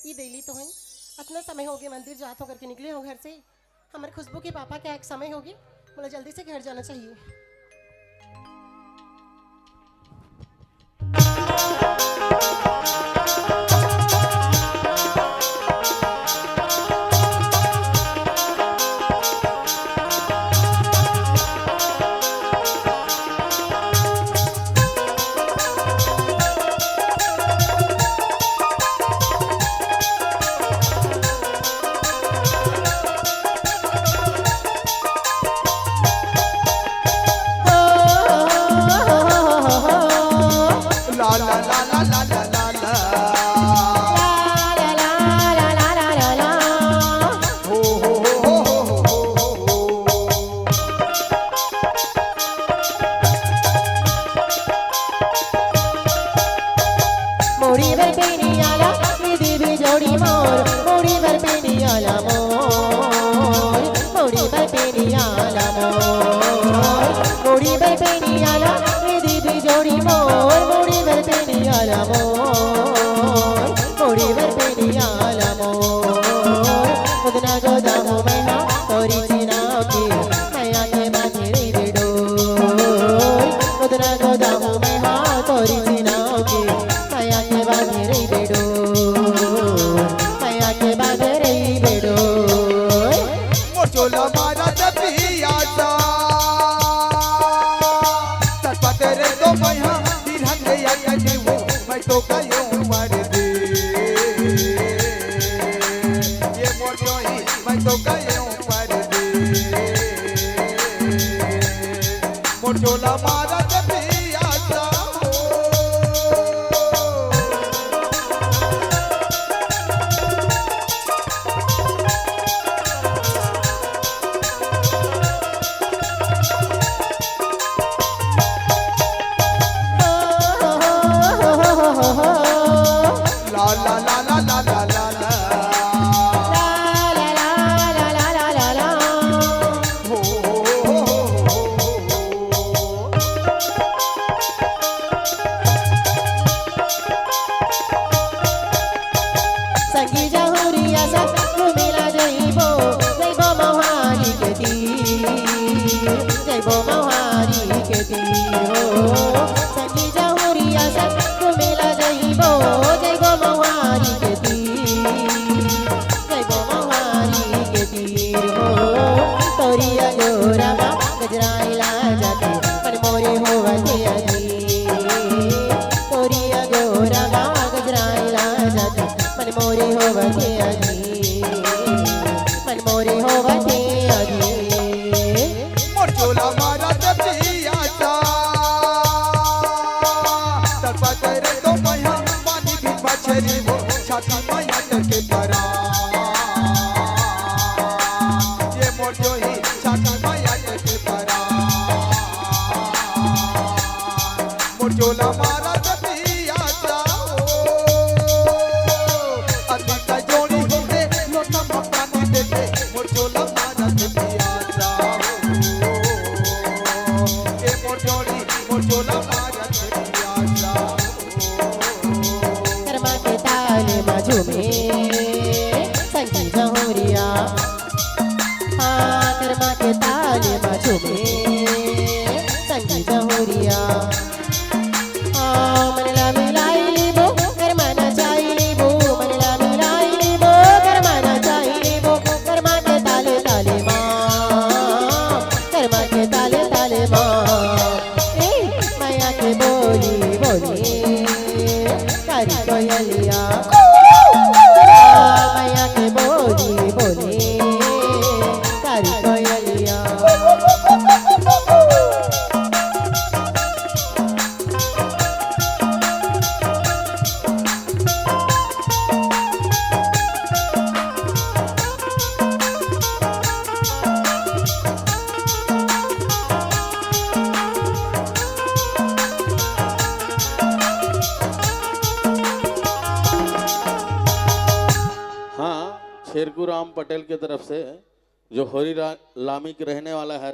ई देली तो है, अतना समय होगे मंदिर जात हँव करके निकले हँव घर से। हमर खुशबू के पापा के आए के समय होगे, मोला जल्दी से घर जाना चाहिए। मुड़ी बर पेनियाला, ये देवी जोड़ी मोर, मुड़ी बर पेनियाला मोर, मुड़ी बर पेनियाला मोर, मुड़ी बर पेनियाला, ये देवी जोड़ी मोर, मुड़ी बर पेनियाला मोर, मुड़ी बर पेनियाला मोर। उतना गोदाम में ना तोरी चिनाव के, मैया के बांधे रही बेडोर। उतना गोदाम में हाँ तोरी चिनाव के, मैया के बांधे रही बेडोर। मैया के बांधे रही बेडोर। मोर चोला मारा जब पियासा, तत्पा तेरे तो मैया, दिल हंगे या या जीवो, मैं तो गयो मर दे। ये मोर जोही, मैं तो गयो परदेस। मोर चोला मारत पियासा हो। ला ला ला ला ला ला ला ला। ला ला ला ला ला ला ला। हो, हो, हो। संगी जहुरिया संग घूमे ला जइबो, जइबो महुआरी के तीर, जइबो महुआरी के तीर हो। संगी जहुरिया संग घूमे ला जइबो, जइबो महुआरी के तीर, जइबो महुआरी के तीर हो। तोरी अंजोरा मा गजराई ला जाथे, मन मोरे होवत होवथे अजी, मन मोरे होवथे अजी। मोर चोला मारत पियासा, तड़पत रे तो मैया, पानी भी मछरी हो, छाती मैया करके परा। ये मोर जोही, छाती मैया करके परा। मोर चोला मारत पियासा हो, अतिका जोड़ी होते, लोटा म पानी देते, मोर चोला मारत पियासा हो। ए मोर जोड़ी, मोर चोला मारत पियासा हो। करमा के ताल म झूमे, संगी जहुरिया। हाँ, करमा के ताल म झूमे, संगी जहुरिया। हाँ, मन ला मिलाई लेबो, करमा नचाई लेबो, मन ला मिलाई लेबो, करमा नचाई लेबो, करमा के ताले ताले मा, करमा के ताले ताले मा। ए, मैया के बोली बोली, कारी कोयलिया। हाँ, मैया के बोली बोली, कारी कोयलिया। हाँ, शेरगुराम पटेल के तरफ से, जो होरी रा-, लामी के रहने वाला है,